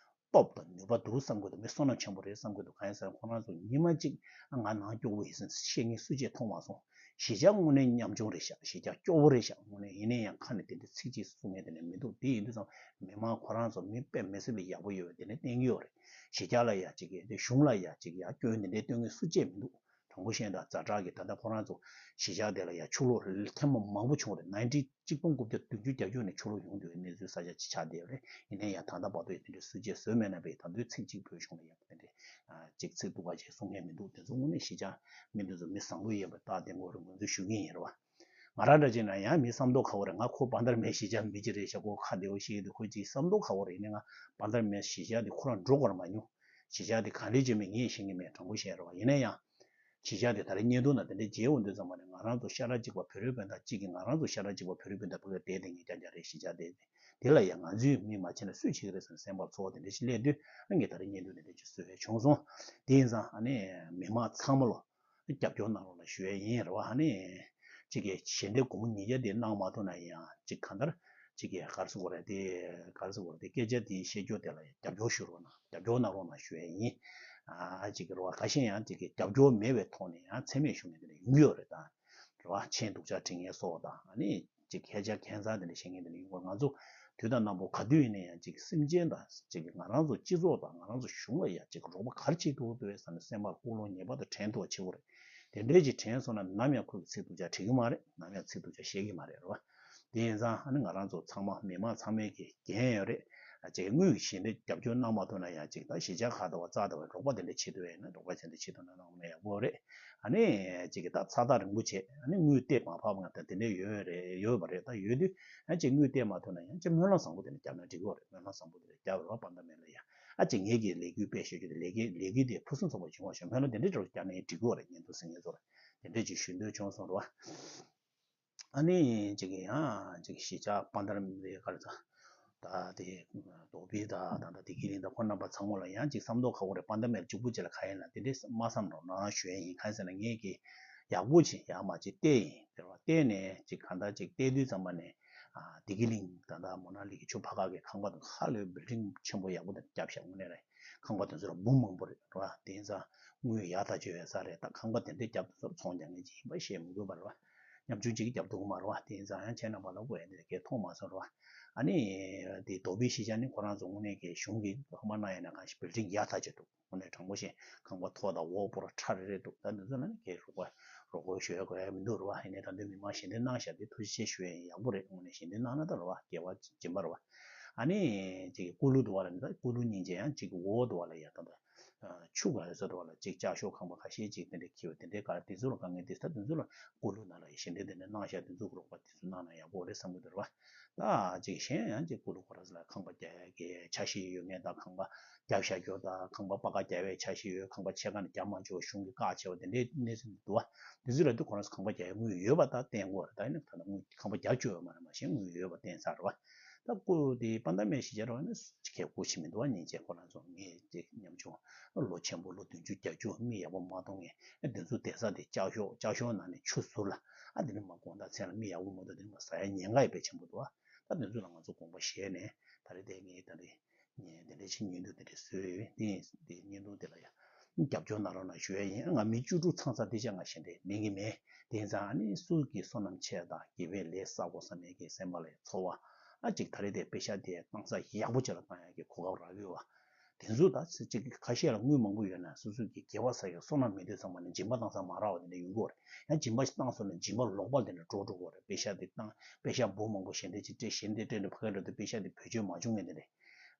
སྟོབས་དང་ནུས་པ་འདུག་བསམ་གི་འདུག་མི་བསོད་ནམས་ཆེན་པོ་རེད་བསམ་གི་འདུག་གང་ཡིན་ཟེར་ན་ཁོ་རང་ཚོ་ཉི་མ་གཅིག་ང་ནང་སྐྱོ་བོ་ཡིན་ཟེར་བཤད་མཁན་སུ་གཅིག་མཐོང་མ་སོང་། གཞིས་ཆགས་དངོས་གནས་ཉམ་ཆུང་རེད་ཤག་གཞིས་ཆགས་སྐྱོ་བོ་རེད་ཤག་དངོས་གནས་ཡིན་ན་ཡང་ཁ་ནས་དེ་འདྲ་ཚིག་གཅིག་གསུང་མཁན་དེ་འདྲ་མི་འདུག་དེ་ཡིན་དུས་ཙང་མི་མང་ཁོ་རང་ཚོ་མི་དཔེ་མི་སྲིད་པའི་ཡག་པོ་ཡོད་པ་དེ་འདྲ་བསྟན་གྱི་ཡོད་རེད། གཞིས་ཆགས་ལ་ཡ་གཅིག་གི་དེ་གཞུང་ལ་ཡ་གཅིག་ཡ་སྐྱོན་དེ་འདྲ་སྟོན་མཁན་སུ་གཅིག་མི་འདུག་དྲང་པོ་བཤད་ན་ཛ་དྲག་གི་ད་ལྟ་ཁོ་རང་ཚོ་གཞིས་ཆགས་དེ་ལ་ཡ་ཆུ་ལོག་ཐེངས་མ་མང་པོ་བྱུང་རེད། ནའིན་ཊི་གཅིག་སྟོང་དགུ་བརྒྱ་བདུན་ཅུ་གྱ་བརྒྱད་ནས་ཆུ་ལོག་ཡོང་དུས་གནས་ཚུལ་ས་ཆ་ཅིག་ཆགས་བསྡད་ཡོད་རེད། ཡིན་ན་ཡང་ད་ལྟ་བར་དུ་ཡང་དེ་འདྲའི་སྲིད་ཇུས་བཟོས་མེད་ན་བས་ད་དུང་ཚིག་གཅིག་བོད་གཞུང་ལ་ཡང་དེ་འདྲའི་ཅིག་ཚིག་སྡུག་པ་ཅིག་གསུང་མཁན་མི་འདུག་དེ་ཚོ་དངོས་གནས་གཞིས་ཆགས་མི་འདི་ཚོ་མི་བཟང་པོ་ཡིན་པ་ད་དེ་ངོ་རེ་ངོས་འཛིན་ཞུ་གི་ཡིན་རེད་བ། ང་རང་འདྲ་ཅིག་ན་ཡང་མི་བསམ་མདོག་ཁ་པོ་རེད། ང་ཁོ་པན་དར་མེལ་གཞིས་ཆགས་མི་གཅིག་རེད་ཤག་ཁོ་ཁ་བདེ་བོ་ཞིག་འདུག་ཁོ་ཅིག་བསམ་མདོག་ཁ་པོ་རེད། ཡིན་ནའི་ང་པན་དར་མེལ་གཞིས་ཆགས་དེ་ཁོ་རང་འགྲོ་དགོས་ར་མ་མྱོང་། གཞིས་ཆགས་དེ་ག་འདྲས་བྱས་མིན་ངས་ཤེས་ཀྱི་མེད། དྲང་པོ་བཤད་རེད་བ། ཡིན་ན་ཡང་གཞིས་ཆགས་དེ་ད་རེས་བརྙན་ཐུང་ནང་དེ་འདྲས་མཇལ་ཡོང་དུས་ཙམ་པ་ནས་ང་རང་ཚོ་ཤ་ཁྲག་གཅིག་པ་བོད་རིགས་སྤུན་ཟླ་གཅིག་གིས་ང་རང་ཚོ་ཤ་ཁྲག་གཅིག་པ་བོད་རིགས་སྤུན་ཟླ་ཕ་གིར་བསྡད་དེ་ངས་རྐྱང་རྐྱང་རེད། གཞིས་ཆགས་དེ་དེ་ལ་ཡང་ང་ཚོས་མི་མ་ཕྱེ་ན་སུས་བྱེད་ཀྱི་རེད་ཟེར་ནས་སེམས་པ་ཚོར་བ་དེ་འདྲས་ཞིག་སླེབས་དུས། ཨ་ངས་ད་རེས་བརྙན་ཐུང་དེ་འདྲས་ཅིག་བཟོ་ཡ་བྱུང་སོང་། དེ་ཡིན་ཙང་ཨ་ནི་མི་མང་ཚང་མ་ལོ། རྒྱབ་སྐྱོར་གནང་རོགས་གནང་ཞུ་ཡས་ཡིན་རེད་བ། ཨ་ནི་གཅིག་གིས་ཞལ་འདེབས་སྒོར་མོ་ཉིས་བརྒྱ་དེ་གནང་མ་ཐུབ་ན་ཡང་གཅིག་གང་ལྟར་གཅིག་གིས་ག་རེ་ཟེར་དགོས་རེད་དེ། ག་རེ་ཟེར་དགོས་རེད་དེ། སྐད་ཆ་དེ་བཤད་རྒྱུ་དེ་ལ་རྒྱབ་སྐྱོར་ཞུ་རོགས་གནང་། རྒྱབ་སྐྱོར་གནང་རོགས་གནང་ཞུ་ཡས་ཡིན། ཨ་གཅིག་གིས་རེད་བ། ཁ་ཤས་ཡང་གཅིག་གིས་རྒྱབ་སྐྱོར་མེད་པའི་ཐོག་ནས་ཡང་མཚན་སྨད་ཞུ་མཁན་དེ་འདྲ་ཡོང་གི་ཡོད་རེད་ད། རེད་བ། མཆན་སྡུག་ཅག་འབྲི་མཁན་སོགས་དང་ཨ་ནི། ཅིག་སྐད་ཆ་ཁྱད་མཚར་དེ་འདྲ་བཤད་མཁན་དེ་འདྲ་ཡོང་གི་རེད། ང་ཚོ་དུས་དང་རྣམ་པ་ག་དུས་ཡིན་ན་ཡང་ཅིག་སེམས་ཅན་དང་ཅིག་ང་རང་ཚོ་སྤྱི་ཚོགས་དང་ང་རང་ཚོ་གཞུང་ལ་ཡང་ཅིག་རོགས་པ་ག་རེ་བྱེད་ཐུབ་འདུག་བསམ་ནས་སེམས་པ་ཀུན་སློང་ངེས་པར་དུ་དྲན་ཐུབ་པ་བྱེད་དགོས་རེད། དེ་འདྲའི་ཅིག་དྲན་སོང་ན་ནམ་ཡང་ཁོ་གི་ཚིག་སྡུག་ཅག་འབྲི་གི་མ་རེད། ནམ་ཡང་ཚིག་སྡུག་ཅག་བཤད་གི་མ་རེད། རེད་བ། དེ་ཡིན་ཙང་ཨ་ནི་ང་རང་ཚོ་ཚང་མ་མི་མང་ཚང་མའི་གི་འགན་ཡོད་རེད། ཅིག་དངུལ་གྱི་ཞལ་འདེབས་རྒྱབ་སྐྱོར་གནང་མ་ཐུབ་ན་ཡང་ཅིག་ད་གཞིས་ཆགས་ཁག་དང་བ་རྩ་དང་བ་རོགས་པ་དེ་འདྲ་བྱེད་ཐུབ་ཡས་ན་རོགས་པ་དེ་འདྲ་བྱེད་ཐུབ་ན་གནང་ན་ཡག་པོ་རེད། ཨ་ནི་ཅིག་གི་ད་ཚ་ཐག་རིང་པོ་བྱས་ཨ་ནི་དངུལ་སྟེར་མ་ཕོད་པ་ང་ད་དེ་འདྲ་ཡོད་རེད། ཡོད་པ་རེད། ད་ཡོད་དུས་ཨ་ཅིག་དངུལ་སྟེར་མ་ཐུབ་ན་ཡང་ཅིག་སྨོན་ལམ་བཟང་པོ་དེ་འདྲ་བརྒྱབ་ན་འགྲིག་གི་རེད། སྨོན་ལམ་བཟང་པོ་དེ་འདྲ་བརྒྱབ་རོགས་པ་འདྲ་མེད་ལ་ཡ། ཨ་ཅིག་ངེད་ཀྱི་ལས་འགུལ་སྤེལ་ཤོད་རྒྱུ་དེ་ལས་འགུལ་ལས་འགུལ་དེ་ཕུན་སུམ་ཚོགས་པ་བྱུང་བ་ཞིག་སྨོན་ལམ་དེ་འདྲ་འདྲ་བོ་བརྒྱབ་ན་ཡང་འགྲིག་གི་རེད། ཉན་ཐོས་སེང་གེ་ཚོར་དེ་འདྲ་ཅིག་ཞུ་འདོད་བྱུང་སོང་རེད་བ། ཨ་ནི་ཅིག་ཡང་ཅིག་གཞིས་ཆགས་དཔལ་འབར་མི་ག་རེ་ཚ་ད་དེ་རྡོ་སྦིས་ད་ད་ད་བདེ་སྐྱིད་གླིང་ད་ཁོ་རྣམ་པ་ཚང་མ་ལ་ཡང་ཅིག་བསམ་མདོག་ཁ་པོ་རེད། དཔལ་འབར་མི་གཅིག་པུ་ཅིག་ལ་ག་ཡིན་ན་དེ་འདྲས་མ་བསམ་རོགས་གནང་ཞུ་ཡས་ཡིན། གང་ཡིན་ཟེར་ན་ངེད་ཀྱི་ཡག་པོ་ཅིག་ཡར་མར་ཅིག་བལྟས་ཡིན། དེ་རུ་བལྟས་ནས་ཅིག་གང་ལྟར་ཅིག་བལྟས་དུས་ཙམ་པ་ནས་ཨ་བདེ་སྐྱིད་གླིང་ད་ད་མོ་ན་ལི་གི་ཆུ་ཕར་ཁ་གི་ཁང་པ་དང་ཧ་ལས་པའི་བིལ་ཌིང་ཆེན་པོ་ཡག་པོ་དང་བརྒྱབ་ཤག་དངོས་གནས་རེད། ཁང་པ་དེ་ཚོ་ལ་འབུམ་མང་པོ་རེད་རེད་བ། དེ་ཡིན་ཙང་དངུལ་ཡག་ཐག་ཆོད་ཡོད་ས་རེད། ད་ཁང་པ་དེ་འདྲས་རྒྱབ་དུས་ཚོར་ཚོང་རྒྱག་མཁན་ཅིག་ཡིན་པ་བཤད་མི་དགོས་པ་རེད་བ། ཉམ་ཆུང་ཅིག་གིས་རྒྱབ་ཐུབ་ཀྱི་མ་རེད་བ། དེ་ཡིན་ཙང་ཡང་ཁྱེད་རྣམ་པ་ལ་དགོས་ཡ་དེ་གས་མཐོང་མ་སོང་རེད་བ། ཨ་ནི་དེ་རྡོ་སྦིས་གཞིས་ཆགས་ནི་ཁོ་རང་ཚོ་དངོས་གནས་ཀྱི་གཞུང་གིས་ཧ་མ་གནང་ཡ་ན་གང་ཞིག་བིལ་ཌིང་ཡག་ཐག་ཆོད་འདུག་དངོས་གནས་དྲང་པོ་བཤད་ཁང་པ་ཐོག་དང་འོག་པོ་ར་ཁྲ་རེ་རེ་འདུག་ད་འདི་ཚོ་ལ་ནི་གས་རོགས་པ་རོགས་པ་ཞུ་ཡ་དགོས་ཡ་མི་འདུག་རེད་བ། ཡིན་ནའི་ད་འདི་མི་མང་ཞལ་འདེབས་གནང་བཞག་དེ་ཐུགས་རྗེ་ཆེ་ཞུ་ཡ་ཡིན། ཡག་པོ་རེད། དངོས་གནས་ཞལ་འདེབས་གནང་ན་ད་རེད་བ་དགེ་བ་སྦྱིན་པ་རེད་བ། ཨ་ནི་ཅིག་ཀུ་ལུ་འདུག་བ་ལ་ནི་ད་ཀུ་ལུ་གཉིས་ཅན་ཡང་ཅིག་འོག་འདུག་བ་ལ་ཡ་ད་ད་ཆུ་ག་རེ་ཟེར་འདུག་བ་ལ་ཅིག་ལྕགས་ཤོག་ཁང་པ་ཁ་ཤས་ཅིག་དེ་འདྲ་འཁྱེར་བ་དེ་འདྲའི་ག་རེ་དེ་ཚོ་ལ་དཀའ་ངལ་དེ་ད་དེ་ཚོ་ལ་ཀུ་ལུ་ནང་ལ་ཡ་ཞལ་འདེབས་དེ་འདྲ་གནང་བཞག་དེ་ཚོ་གི་རོགས་པ་དེ་ཚོ་གནང་ན་ཡག་པོ་རེད་བསམ་གི་འདུག་རེད་བ། ད་ཅིག་གཞན་ཡང་ཅིག་ཀུ་ལུ་ཁོ་རང་ཚོ་ལ་ཁང་པ་རྒྱག་ཡ་གི་འཆར་གཞི་ཡོད་མཁན་དང་ཁང་པ་རྒྱབ་བཞག་རྒྱུ་དང་ཁང་པ་པ་ཀ་རྒྱག་པའི་འཆར་གཞི་ཡོད། ཁང་པ་ཕྱེད་ཀ་ནས་རྒྱབ་མ་འཇུག་གཞུང་གིས་བཀག་བྱས་པ་དེ་འདྲའི་གནས་ཚུལ་འདུག་བ། དེ་ཚོ་ལ་དུས་ཁོ་རང་ཚོ་ཁང་པ་རྒྱག་ཡ་དངུལ་ཡོད་པ་ད་བསྟན་དགོས་རེད། ད་ཡིན་ན་ད་ལྟ་དངུལ་ཁང་པ་རྒྱག་བཅུག་ཡོད་མ་རེད། མ་གཞི་དངུལ་ཡོད་པ་བསྟན་ཚར་རེད་བ། ད་ཀུ་དེ་པན་དར་མེལ་གཞིས་ཆགས་རེད་བ་ནི་ཁྱེད་སྒོ་ཕྱེ་མི་འདུག་བ། ཉིན་བྱེད་ཁོ་རང་ཚོ་ངས་ཅིག་ཉམ་ཆུང་ལོ་ཆེན་པོ་ལོ་བདུན་ཅུ་གྱ་བཅུ་མི་ཡག་པོ་མ་མཐོང་ངས་དེ་ཚོ་བསྡད་ས་དེ་ལྕགས་ཤོག་ལྕགས་ཤོག་ནང་ནས་ཆུ་ཟུར་ལ་ཨ་དེ་ནི་མ་དགོང་དག་མཚན་ལ་མི་ཡག་པོ་མ་འདུག་དེ་ནི་མ་ཟ་ཡ་ཉེན་ཁ་ཡི་དཔེ་ཆེན་པོ་འདུག་བ། ད་ ད་དེ་ཚོ་ལ་ང་ཚོ་དགོངས་པ་བཞེས་ནས་ད་རེས་དེ་ངས་ད་རེས་ངས་དེ་འདྲ་ཅིག་བརྙན་ཐུང་དེ་འདྲ་བཟོས་ཡོད། དེ་དེ་བརྙན་ཐུང་དེ་ལ་ཡང་རྒྱབ་སྐྱོར་གནང་རོགས་གནང་ཞུ་ཡ་ཡིན། ང་མི་བཅུ་དྲུག་ཚང་ས་དེ་ཅག་ང་གཞན་དེ་མིན་གྱི་མེད། དེ་ཡིན་ཙང་ཨ་ནི་སུ་གི་བསོད་ནམས་ཆེ་དང་དགེ་བའི་ལས་བསགས་དགོས་བསམ་མེད་ཀྱི་སེམས་པ་ལ་ཡང་ཚོར་བ། ཨ་ཅིག་ད་རེས་དེ་པེ་ཤག་དེ་བཏང་ས་ཡག་པོ་ཅིག་ལ་བཏང་ཡག་གི་གོ་སྐབས་རག་ཡོད་བ། དེ་ཚོ་ད་ཚེ་གཅིག་གི་ཁ་ཤས་ལ་དངུལ་མང་པོ་ཡོད་ན་སོ་སོ་གི་དགེ་བ་བསགས་ཡག་བསོད་ནམས་མེད་དུས་ཙམ་པ་ནས་སྦྱིན་པ་བཏང་ས་མ་རག་པ་དེ་འདྲ་ཡོང་གི་ཡོད་རེད། ཡང་སྦྱིན་པ་བཏང་སོང་ན་སྦྱིན་པ་ལོག་པ་དེ་འདྲ་འགྲོ་འགྲོ་གི་ཡོད་རེད། པེ་ཤག་དེ་བཏང་པེ་ཤག་འབུམ་མང་པོ་ཞལ་འདེབས་ཅིག་སྤྲད་ཞལ་འདེབས་སྤྲད་འདྲ་ཕ་གི་འགྲོ་དུས་པེ་ཤག་དེ་བེད་སྤྱོད་མ་བྱུང་ངེས་དེ་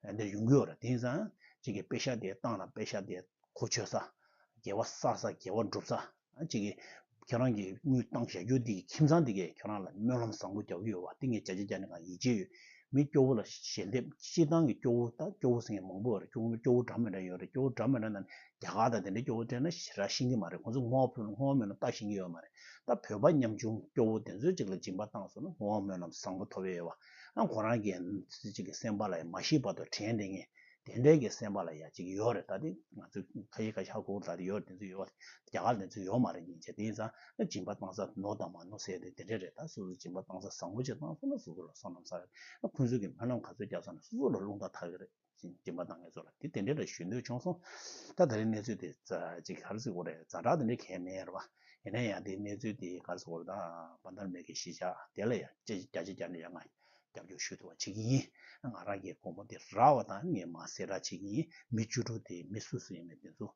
རེད། འདི་ཡོང་གི་ཡོད་རེད། དེང་སང་གཅིག་གི་པེ་ཤག་དེ་བཏང་ན་པེ་ཤག་དེ་གོ་ཆོད་ས། དགེ་བ་བསགས་ས། དགེ་བ་སྒྲུབ་ས། གཅིག་གི་ཁྱེད་རང་གི་དངུལ་བཏང་བཞག་རྒྱུ་འདི་གི་ཁྱིམ་ཚང་འདི་གས་ཁྱེད་རང་ལ་སྨོན་ལམ་བཟང་པོ་རྒྱག་གི་ཡོད་བ། དེ་ངས་བརྒྱ་ཆ་བརྒྱ་ནས་ང་ཡིད་ཆེས་ཡོད། མི་སྐྱོ་བོ་ལ་ཞལ་འདེབས་སྤྱིར་བཏང་གི་སྐྱོ་བོ་ད་སྐྱོ་བོ་ཟེར་མཁན་མང་པོ་ཡོད་རེད། སྐྱོ་བོ་སྐྱོ་བོ་འདྲ་མི་འདྲ་ཡོད་རེད། སྐྱོ་བོ་འདྲ་མི་འདྲ་ན་རྒྱ་གར་དང་དེ་འདྲའི་སྐྱོ་བོ་སྤྲད་ན་ཞེ་དྲག་ཤེས་ཀྱི་མ་རེད། ཁོང་ཚོ་བསྔོ་བ་ཕུལ་བསྔོ་བ་སྨོན་ལམ་ལྟ་ཤེས་ཀྱི་ཡོད་མ་རེད། ད་བོད་པ་ཉམ་ཆུང་སྐྱོ་བོ་དེ་ཚོས་ཅིག་ལ་སྦྱིན་པ་བཏང་སོང་ན་བསྔོ་བ་སྨོན་ལམ་བཟང་པོ་ཐོབ་ཡས་ཡོད་བ། ཨ་ཁོ་རང་གི་ཅིག་གི་སེམས་པ་ལ་ཡང་མ་ཤི་བར་དུ་དྲན་བསྡད་མཁན་དེ་འདྲའི་གི་སེམས་པ་ལ་ཡ་ཅིག་ཡོད་རེད། ད་དེ་ང་ཚོས་ཁ་ཡི་ཁ་ཤ་གོ་ད་དེ་ཡོད་རེད། དེ་ཚོ་ཡོད་རེད། རྒྱ་གར་དེ་ཚོ་ཡོད་མ་རེད། སྙིང་རྗེ། དེ་ཡིན་ཙང་སྦྱིན་པ་བཏང་ས་ནོར་དང་མ་ནོར་ཟེར་དེ་དེ་འདྲ་རེད། ད་སོ་སོ་སྦྱིན་པ་བཏང་ས་བཟང་པོ་ཅིག་བཏང་སོང་ན་སོ་སོ་ལ་བསོད་ནམས་བསགས་རེད། ཁོང་ཚོས་ཀྱི་སྨོན་ལམ་ག་ཚོད་བརྒྱབ་སོང་ན་སོ་སོ་ལ་རླུང་རྟ་ཐག་གི་རེད། སྦྱིན་པ་བཏང་མཁན་ཚོ་ལ་དེ་དེ་འདྲ་རེད་ཞུ་འདོད་བྱུང་སོང་། ད་དེ་རིང་གནས་ཚུལ་དེ་ཅིག་ག་རེ་ཟེར་དགོས་རེད། ཛ་དྲག་དེ་འདྲ་གང་ཡང་མེད་རེད་བ། ཡིན་ན་ཡང་དེ་གནས་ཚུལ་དེ་ག་རེ་ཟེར་དགོས་རེད། ད་དཔལ་འབར་མའི་གི་གཞིས་ཆགས་དེ་ལ་ཡང་བརྒྱ་ཆ་བརྒྱ་ནས་ཡང་ང་རྒྱབ་སྐྱོར་ཞུ་ཐུབ་པ་བྱེད་ཀྱི་ཡིན། ང་རང་གི་སྒོར་མོ་དེ་རག་པ་དང་ངས་མར་གསལ་བསྒྲགས་བྱེད་ཀྱི་ཡིན། མི་བཅུ་དྲུག་དེ་མི་སུ་སུ་ཡིན་མིན་དེ་ཚོ་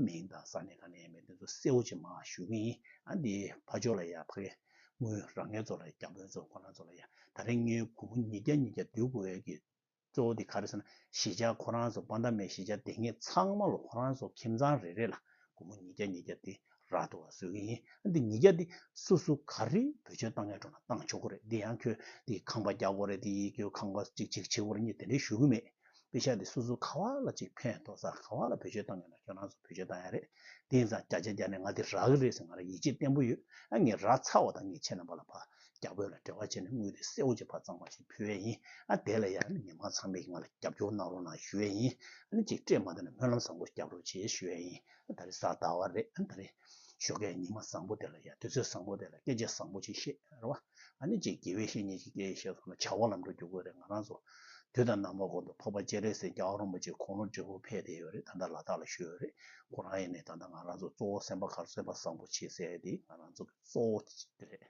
མིང་དང་ས་གནས་ག་ནས་ཡིན་མིན་དེ་ཚོ་གསལ་བོ་ཅིག་མར་ཞུ་གི་ཡིན། ཨ་འདི་ཕར་ཕྱོགས་ལ་ཡ་ཕ་གི་དངུལ་རག་མཁན་ཚོ་ལ་ཡ་རྒྱ་དཔོན་ཚོ་ཁོ་རང་ཚོ་ལ་ཡ་ད་རིང་ངའི་སྒོར་མོ་ཉིས་བརྒྱ་ཉིས་བརྒྱ་བསྡུ་དགོས་ཡ་གི་གཙོ་བོ་དེ་ག་རེ་ཟེར་ན། གཞིས་ཆགས་ཁོ་རང་ཚོ་དཔལ་འབར་མའི་གཞིས་ཆགས་དེ་ངས་ཚང་མ་ལ་ཁོ་རང་ཚོ་ཁྱིམ་ཚང་རེ་རེ་ལ་སྒོར་མོ་ཉིས་བརྒྱ་ཉིས་བརྒྱ་དེ་རག་ཐུབ་པ་བཟོ་གི་ཡིན། འདི་ཉིས་བརྒྱ་དེ་སོ་སོ་ག་རེ་བེད་སྤྱོད་བཏང་ཡ་འགྲོ་ན་བཏང་ཆོག་གི་རེད། འདི་ཡང་ཁྱོད་འདི་ཁང་པ་རྒྱག་དགོས་རེད། འདི་ཁྱོད་ཁང་པ་ཅིག་ཅིག་བྱེད་དགོས་རེད། ངས་དེ་འདྲས་ཞུ་གི་མེད། པེ་ཤག་དེ་སོ་སོ་ག་བ་ལ་ཅིག་ཕན་ཐོགས་ས་ག་བ་ལ་བེད་སྤྱོད་བཏང་ཡ་ན་ཁྱོད་རང་ཚོ་བེད་སྤྱོད་བཏང་ཡ་རེད། དེ་ཡིན་ཙང་བརྒྱ་ཆ་བརྒྱ་ནས་ང་དེ་རག་གི་རེད་ཟེར་ང་རང་ཡིད་ཆེས་བརྟན་པོ་ཡོད། ཨ་ངས་རག་ཚར་བ་དང་ངས་ཁྱེད་རྣམ་པ་ལ་ཕར་རྒྱ་བོད་ལ་འབྲེལ་བ་བྱས་ནས་དངུལ་དེ་གསལ་བོ་ཅིག་ཕར་གཙང་མ་ཅིག་ཕུལ་ཡས་ཡིན། ཨ་དེ་ལ་ཡང་མི་མང་ཚང་མས་ང་ལ་རྒྱབ་སྐྱོར་གནང་རོགས་གནང་ཞུ་ཡས་ཡིན། ཨ་ནི་ཅིག་སྤྲད་མ་ཐུབ་ན་སྨོན་ལམ་བཟང་པོ་རྒྱབ་རོགས་བྱེད་ཞུ་ཡས་ཡིན། ཨ་ད་རེས་གཟའ་ཟླ་བ་རེད། ཨ་ད་རེས་ཞོགས་ཀས་ཉི་མ་བཟང་པོ་དེ་ལ་ཡ་དུས་ཚོད་བཟང་པོ་དེ་ལ་སྐད་ཆ་བཟང་པོ་ཅིག་བཤད་རེད་བ། ཨ་ནི་ཅིག་དགེ་བའི་བཤེས་གཉེན་གྱི་སྐད་བཤད་སོང་ན་བྱ་བ་ལམ་འགྲོ་རྒྱུག་གི་རེད། ང་རང་ཚོ་དུས་དང་རྣམ་པ་ཀུན་ཏུ་འཕགས་པ་སྤྱན་རས་གཟིགས་རྒྱལ་བ་རིན་པོ་ཆེ་དགུང་ལོ་བགྲེས་པོ་ཕེབས་བསྡད་ཡོད་རེད། ད་ལྟ་ལ་དྭགས་ལ་བཞུགས་ཡོད་རེད། ཁོ་རང་ཡིན་ནའི་ད་ལྟ་ང་རང་ཚོ་གཙོ་བོ་སེམས་པ་ག་རེ་སེམས་པ་བཟང་པོ་བྱེད་ཟེར་དེ་ང་རང་ཚོ་གི་གཙོ་བོ་དེ་རེད།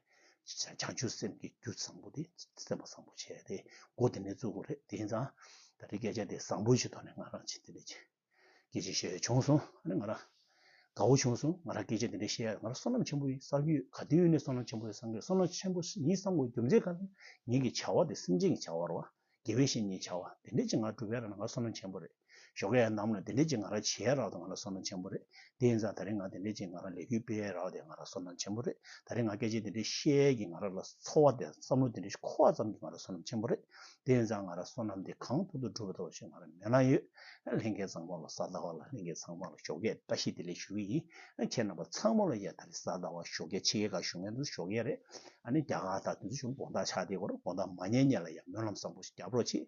བྱང་ཆུབ་སེམས་ཀྱི་རྒྱུ་བཟང་པོ་དེ་སེམས་པ་བཟང་པོ་བྱས་ཏེ་འགོ་དེ་ནས་བཙུགས་དགོས་རེད། དེ་ཡིན་ཙང་ད་རེས་སྐད་ཆ་དེ་བཟང་པོ་ཞིག་ཐོག་ནས་ང་རང་ཆེ་དེ་ལས་ཆེ་སྐད་ཆ་བཤད་ཡ་བྱུང་སོང་། ཨ་ནི་ང་རང་དགའ་བོ་བྱུང་སོང་། ང་རང་སྐད་ཆ་དེ་འདྲ་བཤད་ཡ་ང་རང་བསོད་ནམས་ཆེན་པོ་ཡིན་བསམ་གྱི་ཡོད། ག་དུས་ཡིན་ནའི་བསོད་ནམས་ཆེན་པོ་ཡིན་བསམ་གྱི་ཡོད། བསོད་ནམས་ཆེན་པོ་ཡིན་བསམ་དགོས་རྒྱུ་མཚན་ག་རེ། ངེད་ཀྱི་བྱ་བ་དེ་སེམས་ཅན་གྱི་བྱ་བ་རེད་བ། དགེ་བའི་བཤེས་གཉེན་བྱ་བ་དེ་འདྲས་ཅིག་ང་སྒྲུབ་ཡ་རག་ན་ང་བསོད་ནམས་ཆེན་པོ་རེད། ཞོགས་ཀས་ནམ་ལ་དེ་འདྲས་ཅིག་ང་རང་བྱེད་ཡ་རག་དང་ང་རང་བསོད་ནམས་ཆེན་པོ་རེད། དེ་ཡིན་ཙང་ད་རིང་ང་དེ་འདྲས་ཅིག་ང་རང་ལས་འགུལ་སྤེལ་ཡ་རག་དེ་ང་རང་བསོད་ནམས་ཆེན་པོ་རེད། ད་རིང་ང་སྐད་ཆ་དེ་འདྲས་བཤད་ཀྱི་ང་རང་ལ་ཚོར་བ་དེ་བསམ་བློ་དེ་འདྲས་ཤིག་འཁོར་བ་ཙམ་གྱིས་ང་རང་བསོད་ནམས་ཆེན་པོ་རེད། དེ་ཡིན་ཙང་ང་རང་བསོད་ནམས་དེ་གང་ཐུབ་ཐུབ་སྒྲུབ་པ་ཐུབ་པ་ཞིག་ང་རང་སྨོན་ལམ་ཡོད། ལྷན་རྒྱས་ཚང་མ་ལ་གཟའ་ཟླ་བ་ལ་ལྷན་རྒྱས་ཚང་མ་ལ་ཞོགས་ཀས་བཀྲ་ཤིས་བདེ་ལེགས་ཞུ་གི་ཡིན། ཁྱེད་རྣམ་པ་ཚང་མ་ལ་ཡ་ད་རིང་གཟའ་ཟླ་བ་ཞོགས་ཀས་ཕྱི་རྒྱལ་ཁག་བཞུགས་མཁན་ཚོ་ཞོགས་ཀས་རེད། ཨ་ནི་རྒྱ་གར་དང་དེ་ཚོ་བཞུགས་དགོང་དག་ཆགས་བསྡད་ཡོད་རེད། དགོང་དག་མ་ཉལ་ཉལ་ལ་ཡ་སྨོན་ལམ་བཟང་པོ་ཞིག་རྒྱབ་རོགས་གྱིས།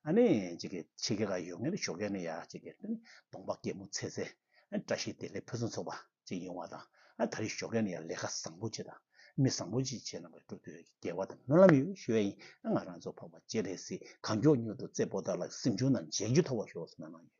ཨ་ནི་ཅིག་གི་ཕྱི་རྒྱལ་ཁག་ཡོད་མཁན་ཞོགས་ཀས་ནས་ཡ་ཅིག་གི་གདོང་པ་སྐྱིད་མོ་ཚེ་ཚེ། ཨ་བཀྲ་ཤིས་བདེ་ལེགས་ཕུན་སུམ་ཚོགས་པ་ཅིག་ཡོང་བ་དང་། ཨ་ད་རིང་ཞོགས་ཀས་ནས་ཡ་ལས་ཀ་བཟང་པོ་ཅིག་དང་མི་བཟང་པོ་ཅིག་བྱས་ན་མ་སྒྲུབ་ཐུབ་ཡ་གི་དགེ་བ་དང་སྨོན་ལམ་ཡོད་ཞུ་ཡ་ཡིན། ཨ་ང་རང་ཚོ་འཕགས་པ་སྤྱན་རས་གཟིགས་གང་མགྱོགས་མྱུར་དུ་རྩེ་པོ་ཏ་ལ་གཟིམ་ཆུང་ནང་མཇལ་རྒྱུ་ཐོབ་པ་ཤོག་ཟེར་ན་གནང་ཡོད།